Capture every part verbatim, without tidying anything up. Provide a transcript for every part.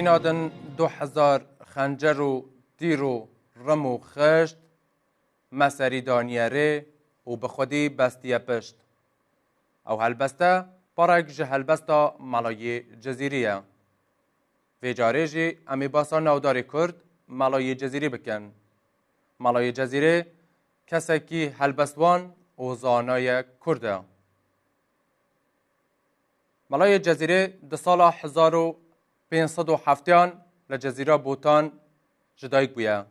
Nadin du hezar xencer û tîr û rim û xişt me serî daniye rê û bi xwedî bestiye pişt. Ew helbeste parek ji helbesta Melayê Cezîrî ye. Vê carê jî em ê basa navdarê Kurd Melayê Cezîrî bikin. Melayê Cezîrê kesekî helbestvan û zanayek Kurd e. Melayê Cezîrê di sala hezar û pênc sed û hefteyan li Cezîra Botan ji dayik bûye.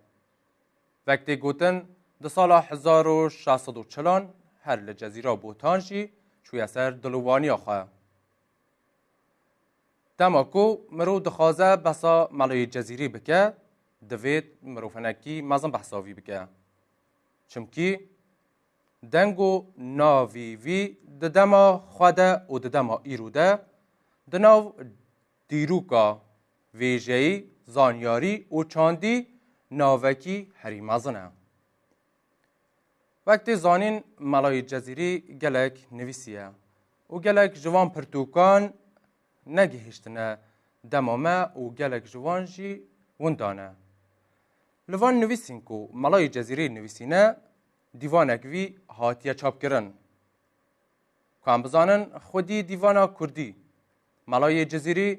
Wek tê gotin, di sala hezar û şeş sed û çilan her li Cezîra Botan jî çûye ser dilovaniya xwe. Dema ku mirov dixwaze behsa Melayê Cezîrî bike, divêt mirov hinekî mezin behsa vî bike. Çimkî deng û navî vî di dema xwe de û di dema îro de di nav dîroka, vêjeyî, zanyarî û çandî navekî herî mezin e. Wek tê zanîn, Melayê Cezîrî gelek nivîsiye û gelek ji van pirtûkan negihiştine dema me û gelek ji van jî winda ne. Li van nivîsên ku Melayê Cezîrî nivîsîne, dîvanek vî hatiye çapkirin. Ku em bizanin, xwedî dîvana kurdî, Melayê Cizîrî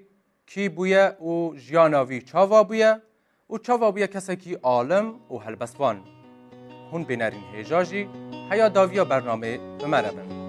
kî bûye û jiyana vî çawa bûye û çawa bûye kesekî alim û helbestvan. Hûn bênerîn hêja jî heya daviya bernamê bi me re bin.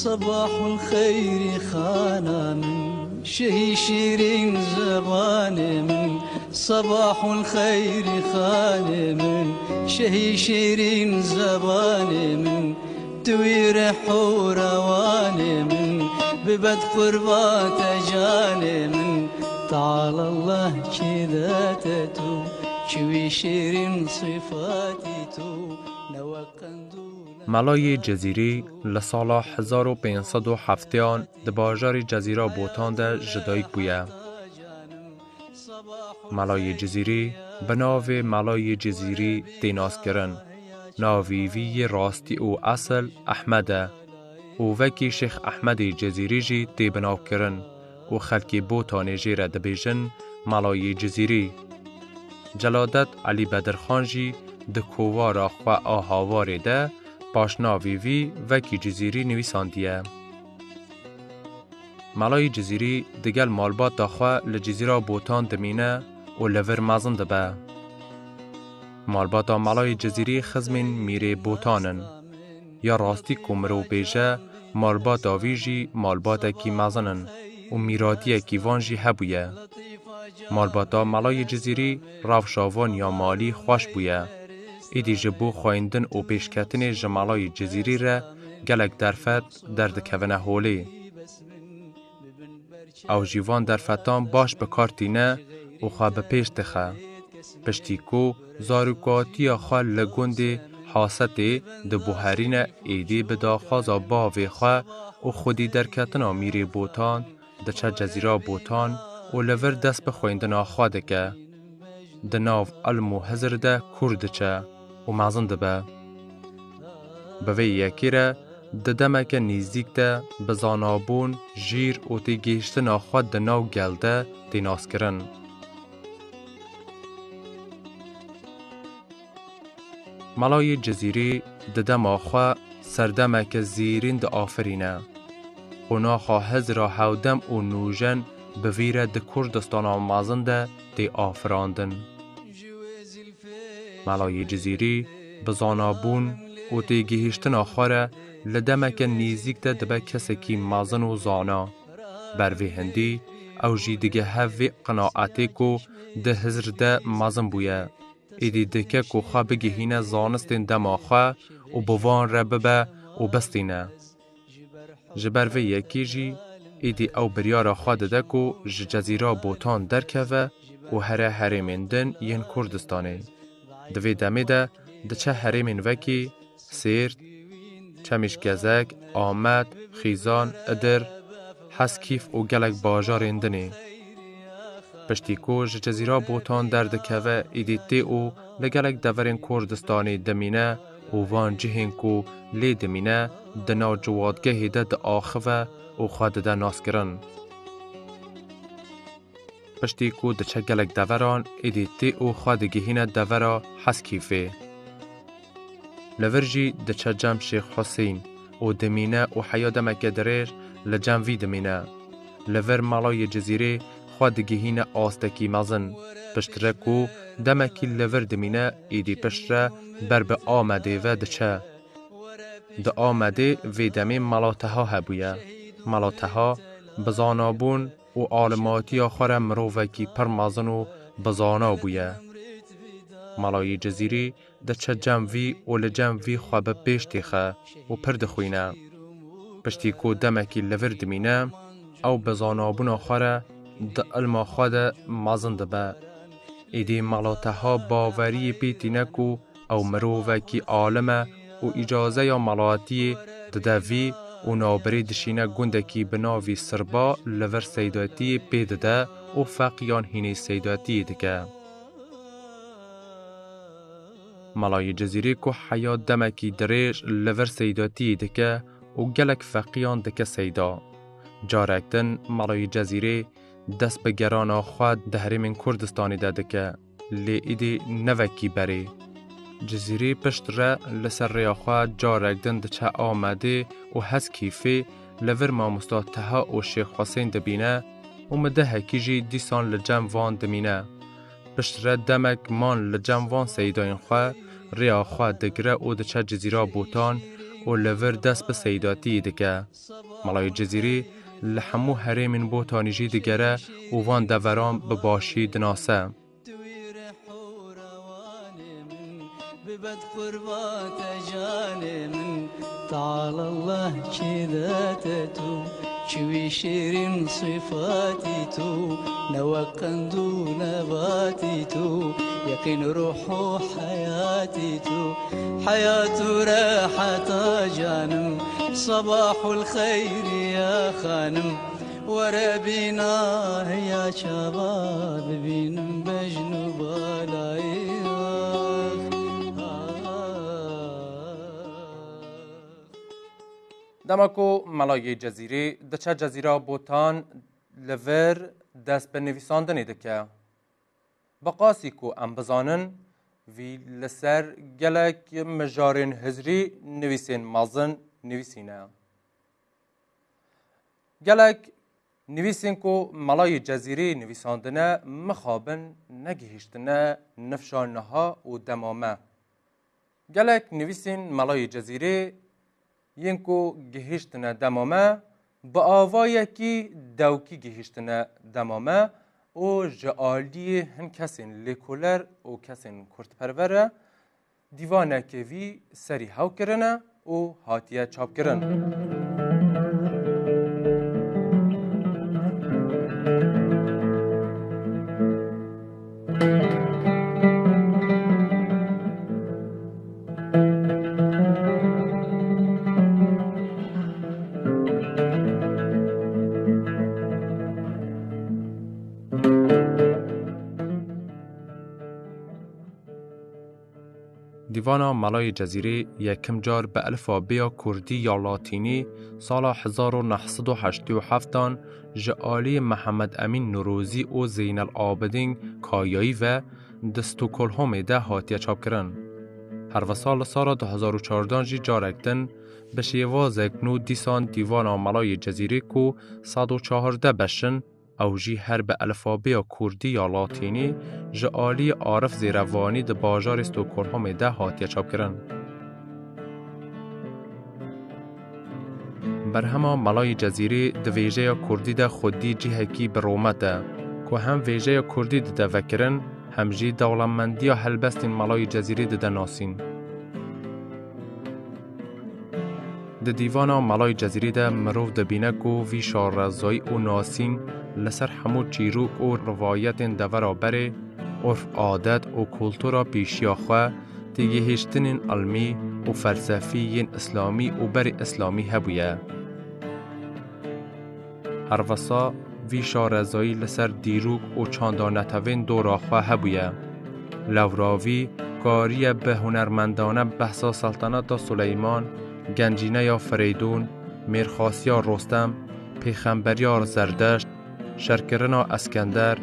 Sebahul xeyrî xana min, şehî şîrîn zebanê min. Sebahul xeyrî xanê min, şehî şîrîn zebanê min. Tu wî rih û rewanê min, bibet qurbate canê min. Teala Allah kî dete tu, kî wî şîrîn sifatî tu, ne wek qend û ne Melayê Cezîrî li sala hezar û pênc sed û hefteyan di bajarê Cezîra Botan de ji dayik bûye. Melayê Cizîrî bi navê Melayê Cizîrî tê naskirin. Navê vî yê rastî û esil Ehmed e û wekî Şêx Ehmedê Cizîrî jî tê binavkirin û xelkê Botanê jê re dibêjin Melayê Cizîrî. Celadet Elî Bedirxan jî di kovara xwe a Hawarê de paşnavê vî wekî Cizîrî nivîsandiye. Melayê Cizîrî digel malbata xwe li Cizîra Botan dimîne û li vir mezin dibe. Malbata Melayê Cizîrî xizmên Mîrê Botan in. Ya rastî ku mirov bêje, malbata vî jî malbatekî mezin in û mîratiyekî van jî hebûye. Malbata Melayê Cizîrî rewşa van ya malî xweş bûye. Îdî ji bo xwendin û pêşketinê ji Melayê Cizîrî re gelek derfet derdikevine holê. Ew jî van derfetan baş bi kar tîne û xwe bi pêş dixe. Piştî ku zarokatiya xwe li gundê Hasetê dibuherîne, êdî bi daxwaza bavê xwe û xwedî derketina Mîrê Botan diçe Cezîra Botan û li vir dest bi xwendina xwe dike. Di nav ilm û hizir de kûr diçe û mezin dibe. Bi vê yekê re di demeke nêzîk de bi zanabûn, jîr û têgihiştina xwe di nav gel de tê naskirin. Melayê Cizîrî di dema xwe serdemeke zêrîn diafirîne. Qonaxa hizra hewdem û nûjen bi vî re di Kurdistana mezin de tê afirandin. Melayê Cizîrî bi zanabûn û têgihiştina xwe re li demeke nêzîk de dibe kesekî mezin û zana. Ber vê hindî ew jî digehe vê qinaetê ku di hizr de mezin bûye. Êdî dike ku xwe bigihîne zanistên dema xwe û bi van re bibe û bistîne. Ji ber vê yekê jî êdî ew biryara xwe dide ku ji Cezîra Botan derkeve û here herêmên din yên Kurdistanê. Di vê demê de diçe herêmên wekî Sêrt, Çemîşgezek, Amed, Xîzan, Idir, Heskîf û gelek bajarên dinê. Piştî ku ji Cezîra Botan derdikeve, êdî tê û li gelek deverên Kurdistanê dimîne û van cihên ku lê dimîne di nav ciwatgehê de diaxive û xwe dide naskirin. Piştî ku diçe gelek deveran, êdî tê û xwe digihîne devera Heskîfê. Li vir jî diçe cem Şêx Husîn û dimîne û heya demeke dirêj li cem vî dimîne. Li vir Melayê Cizîrê xwe digihîne astekî mezin. Piştre ku demekî li vir dimîne, êdî piştre ber bi Amedê ve diçe. Di Amedê vê demê Mela Teha hebûye. Mela Teha bi zanabûn û alimatiya xwe re mirovekî pir mezin û bi zana bûye. Melayê Cizîrî diçe cem vî û li cem vî xwe bi pêş têxe û pir dixwîne. Piştî ku demekî li vir dimîne, ew bi zanabûna xwe re di ilma xwe de mezin dibe. Êdî Mela Teha baweriyê pê tîne ku ew mirovekî alim e û îcazeya melatiyê dide vî û navbirê dişîne gundekî bi navî Sirba li vir seydatiyê pê dide û feqiyan hînê seydatiyê dike. Melayê Cizîrê ku heya demekî dirêj li vir seydatiyê dike û gelek feqiyan dike seyda. Carek din Melayê Cizîrê dest bi gerana xwe di herêmên Kurdistanê de dike, lê êdî ne wekî berê. Cizîrî pişt re li ser rêya xwe carek din diçe Amedê û Heskîfê li vir mamosta Teha û Şêx Husên dibîne û midehekî jî dîsan li cem van dimîne. Piştre demek man li cem van seydayên xwe, rêya xwe digire û diçe Cizîra Botan û li vir dest bi seydatiyê dike. Melayê Cizîrî li hemû herêmên Botanî jî digere û van deveran bi başî dinase. Bibet qurba te canê min, Teala Allah çi date tu, çi wî şêrîn sifatî tu, ne wek qend û nebatî tu, yeqîn ruh û heyatî tu, heyat û reheta canim, sebahul xeyr ya xanim. Were bîna ya çava bibînim bejn û balayê. Dema ku Melayê Cezîrî diçe Cezîra Botan, li vir dest bi nivîsandinê dike. Bi qasî ku em bizanin, vî li ser gelek mijarên hizrî nivîsên mezin nivîsîne. Gelek nivîsên ku Melayê Cezîrî nivîsandine, mixabin negihîştine nifşa niha û dema me. Gelek nivîsên Melayê Cezîrê yên ku gihîştine dema me, bi avayekî dewkî gihîştine dema me û ji aliyê hin kesên lêkoler û kesên kurdperwer re dîvaneke vî serî hew kirine û hatiye çapkirin. Dîvana Melayê Cezîrê yekim car bi elfabêya kurdî ya latînî sala hezar û neh sed û heştê û heftan ji alî Mihemed Emîn Nurozî û Zeynel Abidîn Kayayî ve di Stockholmê de hatiye çapkirin. Her wisa li sala du hezar û çardan jî carek din bi şêwazek nû dîsan Dîvana Melayê Cezîrê ku sed û çardeh beş in, ew jî her bi elfabêya kurdî ya latînî ji alî Arif Zêrevanî di bajarê Stockholmê de hatiye çapkirin. Berhema Melayê Cezîrî di vêjeya kurdî de xwedî cihekî bi rûmet e, ku hem vêjeya kurdî dide vekirin, hem jî dewlemendiya helbestên Melayê Cezîrî dide nasîn. Di dîvana Melayê Cezîrî de mirov dibîne ku vî şarezayî û nasîn li ser hemû çîrok û rivayetên devera berê, urf, adet û kultura pêşiya xwe, têgihiştinên ilmî û felsefî yên îslamî û berê îslamî hebûye. Herwesa vî şarezayî li ser dîrok û çanda netewên dora xwe hebûye. Lewra vî kariye bi hunermendane behsa Selteneta Suleyman, Gencîneya Fireydûn, Mêrxasiya Rostem, Pêxemberiya Zerdeşt, Şerkirina Eskender,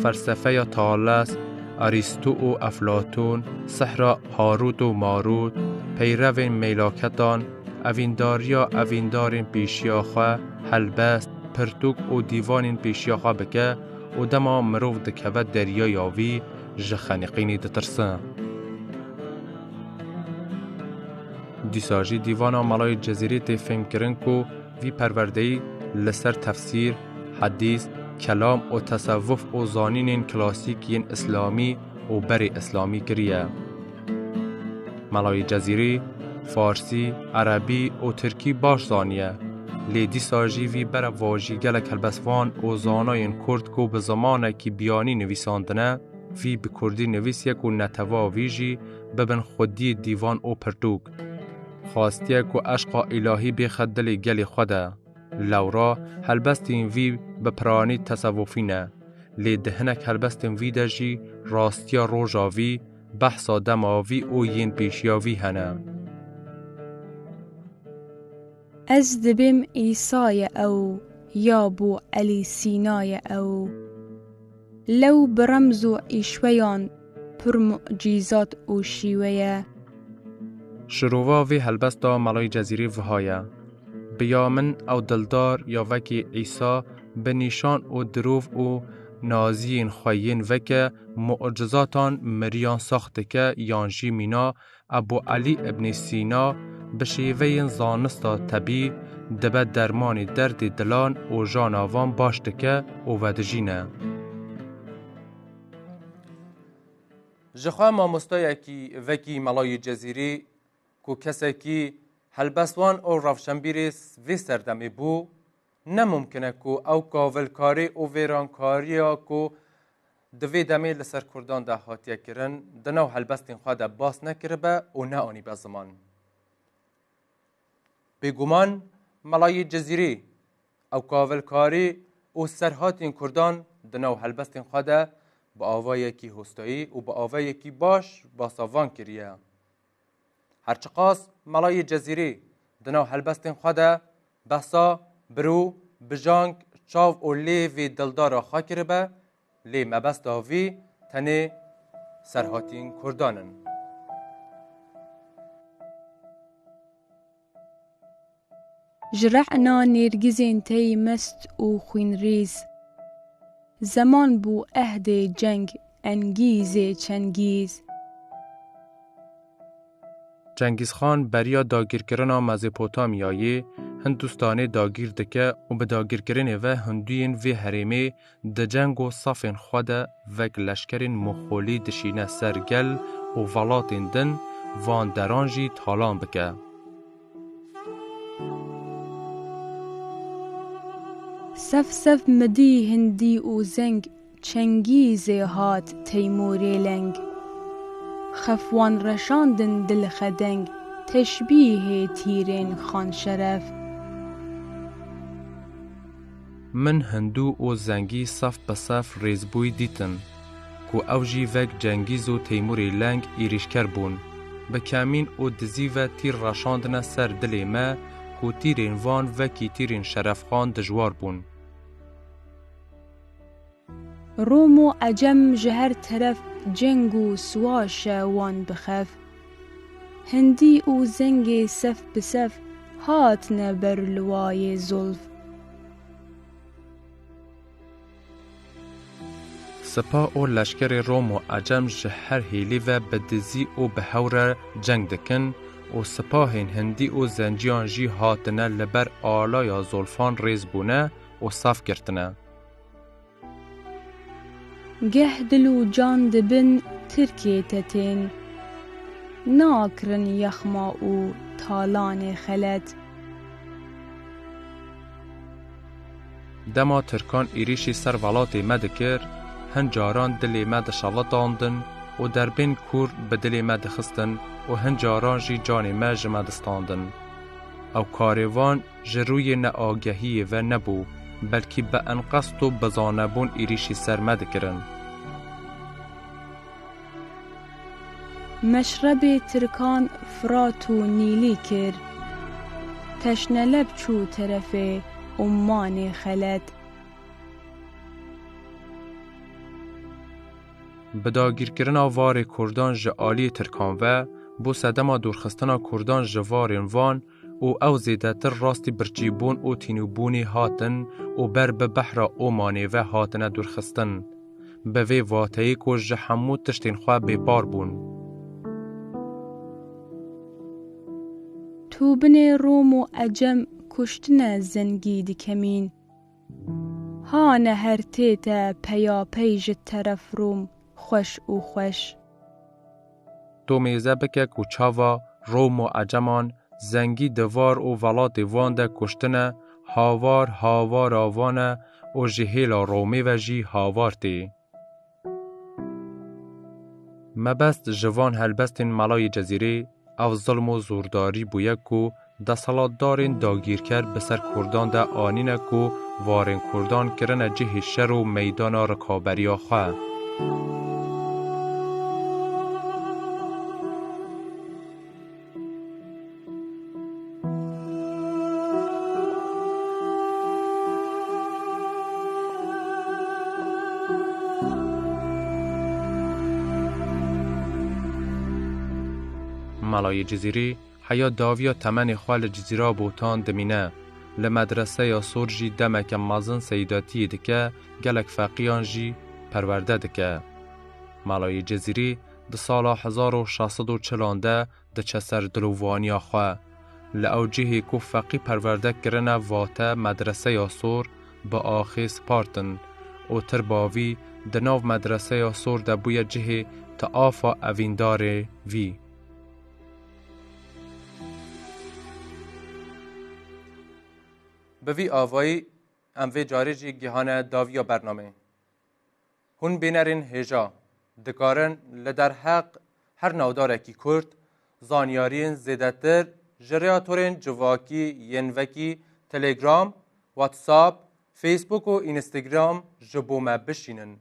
felsefeya Thales, Arîsto û Eflatûn, sihra Harût û Marût, peyrevên melaketan, evîndariya evîndarên pêşiya xwe, helbest, pirtûk û dîvanên pêşiya xwe bike û dema mirov dikeve deryaya vî, ji xeniqînê ditirse. Dîsa jî dîvana Melayê Cezîrî tê fêmkirin ku vî perwerdeyî li ser tefsîr, hedîs, kelam û tesewuf û zanînên klasîk yên îslamî û berê îslamî kiriye. Melayê Cezîrî farsî, erebî û tirkî baş zaniye, lê dîsa jî vî berevajî gelek helbestvan û zanayên kurd ku bi zimanekî biyanî nivîsandine, vî bi kurdî nivîsiye ku netewa vî jî bibin xwediyê dîvan û pirtûk. Xwestiye ku eşqa îlahî bêxe dilê gelê xwe de. Lewra helbestên vî bi piranî tesewufî ne, lê di hinek helbestên vî de jî rastiya roja vî, behsa dema vî û yên pêşiya vî hene. Ez dibêm Îsa ye ew, ya bo Elî Sîna ye ew. Lew bi remz û îşweyan pir mucîzat û şîwe ye. Şirova vê helbesta Melayê Cezîrî viha ye. Bi ya min ew dildar ya wekî Îsa bi nîşan û dirov û naziyên xwe yên veke mucizatan miriyan sax dike yan jî mîna Ebû Elî Ibnî Sîna bi şêveyên zanista tebî dibe dermanê derdê dilan û jana van baş dike û vedijîne. Ji xwe mamosteyekî vekî Melayê Cezîrî ku kesekî helbestvan û rewşenbîrê vê serdemê bû, ne mumkin e ku ew kavilkarî û vêrankariya ku di vê demê li ser kurdan de hatiye kirin, di nav helbestên xwe de bas nekiribe û neanîbe ziman. Bêguman Melayê Cezîrî ew kavilkarî û serhatên kurdan di nav helbestên xwe de bi avayekî hostayî û bi avayekî baş basa van kiriye. Her çiqas Melayê Cezîrî di nav helbestên xwe de behsa birû, bijang, çav û lêvê dildara xwe kiribe, lê mebesta vî tenê serhatîn kurdan in. Ji rehna nêrgizên tey mest û xwînrîz. Zeman bû ehdê ceng, Engîzê Çengîz. Çengîzxan beriya dagîrkirina Mezopotamyayê, Hindistanê dagîr dike û bi dagîrkirinê ve hindûyên vê herêmê di ceng û safên xwe de wek leşkerên Moxolî dişîne ser gel û welatên din, van deran jî talan bike. Sef sef midî hindî û zeng, Çengîzê hat Teymûrê leng. Xef wan reşandin dil xedeng, teşbîhê tîrên Xan Şeref. Min hindû û zengî sef bi sef rêzbûyî dîtin, ku ew jî wek Cengîz û Teymûrê leng êrîşker bûn. Bi kemîn û dizî ve tîr reşandine ser dilê me, ku tîrên van wekî tîrên Şerefxan dijwar bûn. Rom û Ecem ji her teref ceng û siwaşe wan bi xef. Hindî û zengê sef bi sef hatine ber liwayê zolf. Sipa û leşkerê Rom û Ecem ji her hêlî ve bi dizî û bi hew re ceng dikin û sipahên hindî û zenciyan jî hatine li ber alaya zolfan rêz bûne û saf girtine. Geh dil û can dibin tirkê tetên, nakirin yexma û talanê xelet. Dema tirkan êrîşî ser welatê me dikir, hin caran dilê me dişewitandin û derbên kûr bi dilê me dixistin û hin caran jî canê me ji me distandin. Ew karê wan ji rûyê neagehiyê ve nebû, belkî bi enqest û bi zanebûn êrîşî ser me dikirin. Meşrebê Tirkan Firat û Nîlî kir. Teşneleb çû terefê Ummanê xelet. Bi dagîrkirina varê Kurdan ji aliyê Tirkan ve, bû sedema dûrxistina Kurdan ji varên van û ew zêdetir rastî birçîbûn û tînûbûnê hatin û ber bi behra Omanê ve hatine dûrxistin. Bi vê vateyê ku ji hemû tiştên xwe bêpar bûn. Tu binê Rom û Ecem kuştine zengî dikemîn. Hane her tête peyapey ji teref Rom xweş û xweş. Tu mêze bike ku çava Rom û Eceman zengî di var û velatê van de kuştine, havar havara van e û ji hêla Romê ve jî havar tê. Mebest ji van helbestên Melayê Cezîrê ev zilm û zordarî bûye ku desthilatdarên dagîrker bi ser Kurdan de anîne ku varên Kurdan kirine cihê şer û meydana rikaberiya xwe. Melayê Cizîrî heya daviya temenê xwe li Cizîra Botan dimîne. Li medreseya Sor jî demeke mezin seydatiyê dike, gelek feqiyan jî perwerde dike. Melayê Cizîrî di sala hezar û şeş sed û çil an de diçe ser dilovaniya xwe. Li ew cihê ku feqî perwerde kirine vate Medreseya Sor bi axê spartin û tirbavî di nav Medreseya Sor de bûye cihê tiafa evîndarê vî. Bi vî avayî em vê carê jî gihane daviya bernameyê. Hûn bînerên hêja dikarin li derheq her navdarekî kurt zanyariyên zêdetir ji rêya torên civakî yên wekî Telegram, WhatsApp, Facebook û Instagram ji bo me bişînin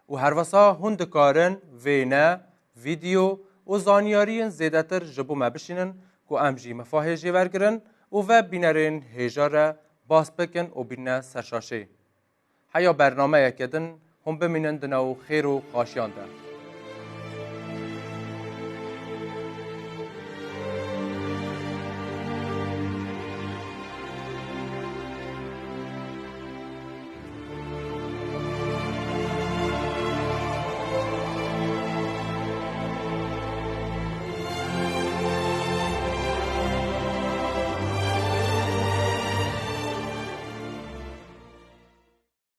û herwesa hûn dikarin wêne, vîdeo û zanyariyên zêdetir ji bo me bişînin ku em jî mifa hêjê wergirin û ve bînerên hêja re bas bikin û bînine ser şaşê. Heya bernameyeke din hûn bimînin di nav xêr û xaşiyan de.